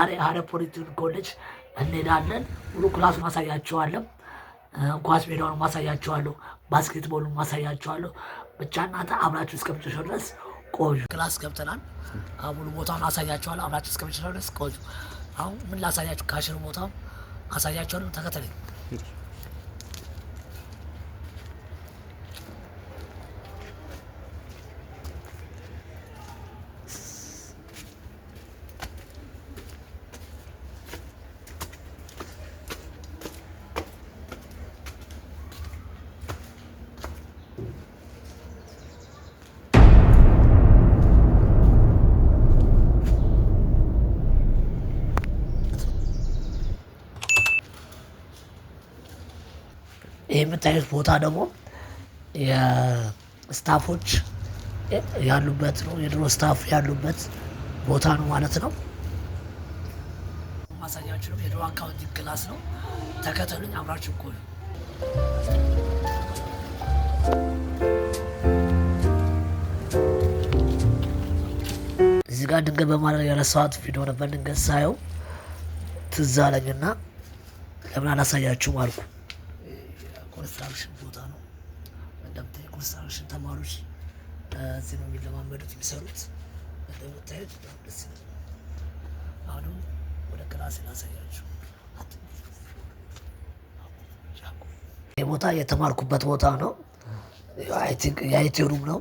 ዛሬ ሀረር ፖሊቴክኒክ ኮሌጅ እንሄዳለን። ሙሉ class ኡን አሳያችኋለሁ። ኳስ ሜዳውን ማሳያችኋለሁ። Basketball ኡን ማሳያችኋለሁ። ብቻ እናንተ አብራችሁ እስከ መጨረሻው ድረስ ቆዩ። Class ገብተናል። ሙሉ ቦታውን አሳያችኋለሁ። አብራችሁ እስከ መጨረሻው ድረስ ቆዩ። አሁን ምን ላሳያችሁ? Cashier ቦታውን አሳያችኋለሁ። ተከተለኝ። ይህ የምታዩት ቦታ ደግሞ የ staff ኦች ያሉበት ነው። የድሮ staff ያሉበት ቦታ ነው ማለት ነው። ማሳያችሁ ነው። የድሮ accounting class ነው። ተከተሉኝ፣ አብራችሁ ቆዩ። እዚህ ጋር ድንገት በማለት የረሳኋት ቪዲዮ ነበር። ድንገት ሳየው ትዝ አለኝና ለምን አላሳያችሁም አልኩ። Construction ቦታ ነው። እንደምታዩ construction ተማሪዎች እዚህ ነው የሚለማመዱት የሚሰሩት። እንደምታዩት በጣም ደስ ይላል። አሁንም ወደ class ላሳያችሁ። ይህ ቦታ የተማርኩበት ቦታ ነው። የ IT room ነው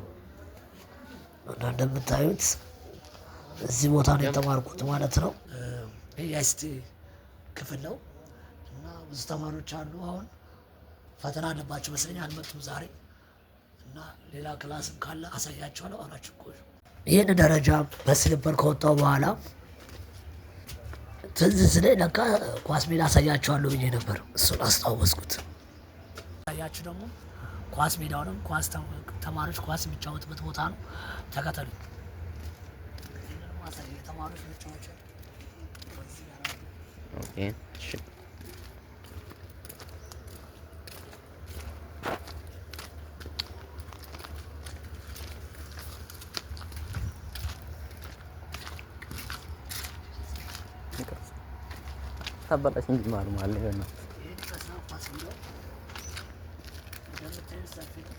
እና እንደምታዩት እዚህ ቦታ ነው የተማርኩት ማለት ነው። ይህ የ ICT ክፍል ነው እና ብዙ ተማሪዎች አሉ። አሁን ፈተና አለባቸው መሰለኝ አልመጡም ዛሬ እና ሌላ class ም ካለ አሳያቸዋለሁ። አብራችሁ ቆዩ። ይህን ደረጃ በ slipper ከወጣው በኋላ ትዝ ስለኝ ለካ ኳስ ሜዳ አሳያቸዋለሁ ብዬ ነበር። እሱን አስታወስኩት። ያችሁ ደግሞ ኳስ ሜዳውንም ኳስ ተማሪዎች ኳስ የሚጫወትበት ቦታ ነው። ተከተሉ። ተማሪዎች መጫወቻ Okay፣ እሺ። ታበላሽ እንጂ መሀል መሀል ላይ ነው። ይህን ይመስላል ኳስ ሜዳው። እንደምታዩት ሰፊ ነው።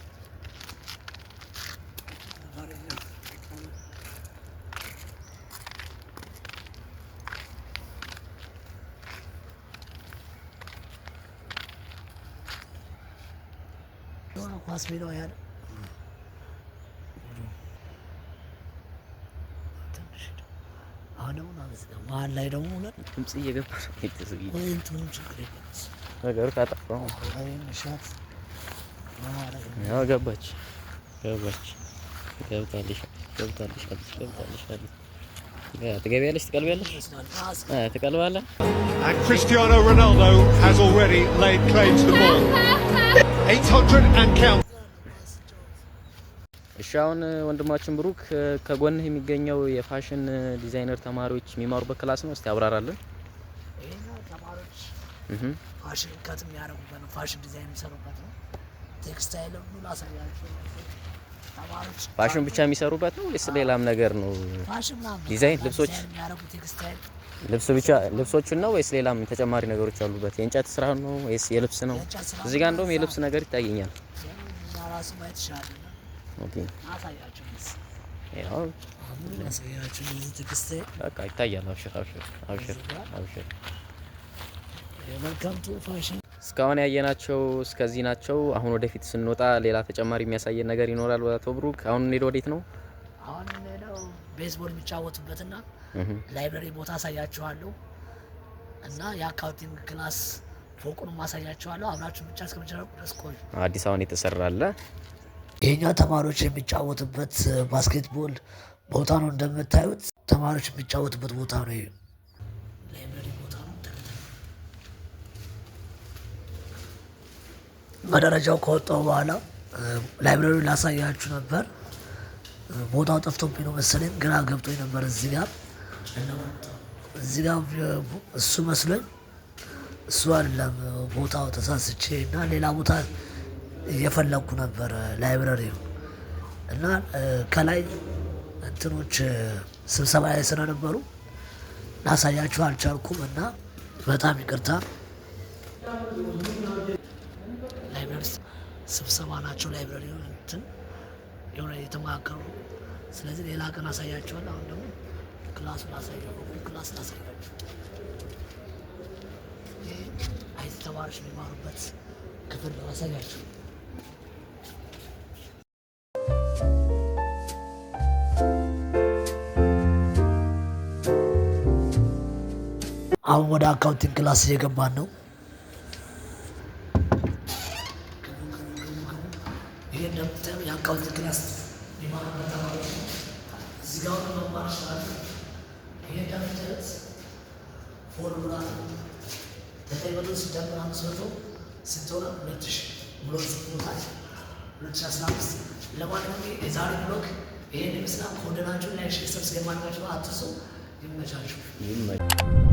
የሆነ ኳስ ሜዳው ያለ ትንሽ ነው። አሁን ደግሞ መሀል ላይ ደግሞ ሁለት ድምጽ እየገባ ነው። ወይ እንትኑም ችግር የለም። ነገሩ ካጠፋው ይህን shot ለማድረግ ነው። ያው ገባች ገባች ገብታልሽ ገብታልሽ ገብታልሽ። ትገቢያለሽ፣ ትቀልቢያለሽ፣ ይመስላል። ትቀልባለህ። And Cristiano Ronaldo has already laid claim to the ball. 800 and count. እሺ፣ አሁን ወንድማችን ብሩክ ከጎንህ የሚገኘው የ fashion designer ተማሪዎች የሚማሩበት class ነው። እስቲ አብራራልን። ይሄኛው ተማሪዎች fashion cut የሚያደርጉበት ነው። Fashion design የሚሰሩበት ነው። ቴክስታይል ሁሉ ላሳያችሁ። ተማሪዎች ፋሽን ብቻ የሚሰሩበት ነው ወይስ ሌላም ነገር ነው? ፋሽን ምናምን ዲዛይን ልብሶች? ዲዛይን የሚያደርጉ ቴክስታይል። ልብስ ብቻ ልብሶችን ነው ወይስ ሌላም ተጨማሪ ነገሮች አሉበት? የእንጨት ስራ ነው ወይስ የልብስ ነው? የእንጨት ስራ። እዚህ ጋር እንደውም የልብስ ነገር ይታየኛል። እኛ ራሱ ማየት ይችላል። Okay። አሳያቸው። ያው አሁን ላሳያችሁ እዚህ ቴክስታይል። በቃ ይታያል። አብሽር አብሽር አብሽር አብሽር። Welcome to fashion። እስካሁን ያየናቸው እስከዚህ ናቸው። አሁን ወደፊት ስንወጣ ሌላ ተጨማሪ የሚያሳየን ነገር ይኖራል። አቶ ብሩክ፣ አሁን እንሄድ ወዴት ነው? አሁን የምንሄደው ቤዝቦል የሚጫወቱበትና library ቦታ አሳያችኋለሁ እና የ accounting class ፎቁን ማሳያችኋለሁ። አብራችሁ ብቻ እስከ መጨረሻው ድረስ ቆዩ። አዲስ አሁን የተሰራ አለ። ይሄኛው ተማሪዎች የሚጫወቱበት basketball ቦታ ነው። እንደምታዩት ተማሪዎች የሚጫወቱበት ቦታ ነው። ይሄ library ቦታ ነው። ተከተሉ። በደረጃው ከወጣሁ በኋላ library ላሳያችሁ ነበር። ቦታው ጠፍቶብኝ ነው መሰለኝ፣ ግራ ገብቶኝ ነበር። እዚህ ጋር እሱ መስሎኝ እሱ አይደለም ቦታው፣ ተሳስቼ እና ሌላ ቦታ እየፈለግኩ ነበር library ው እና ከላይ እንትኖች ስብሰባ ላይ ስለነበሩ ላሳያችሁ አልቻልኩም እና በጣም ይቅርታ። Library ስብሰባ ናቸው። Library እንትን የሆነ የተማከሩ፣ ስለዚህ ሌላ ቀን አሳያችኋለሁ። አሁን ደግሞ class ኡን ላሳያችሁ፣ class ላሳያችሁ። ይህ IT ተማሪዎች የሚማሩበት ክፍል ነው። አሳያችሁ። አሁን ወደ accounting class እየገባን ነው። ይሄ እንደምታዩ የ accounting class የሚማሩበት ተማሪዎች ነው። እዚህ ጋር አሁን መማር ይችላሉ። ይሄ እንደምታዩት ፎርሙላ ነው። 900 ሲደመር 500 ስንት ሆነ? 2000 ብሎ ጽፎታል። 2015። ለማንኛውም የዛሬ vlog ይሄን ይመስላል። ከወደዳችሁ like፣ share፣ subscribe ማድረጋችሁ አትርሱ። ይመቻችሁ። ይመ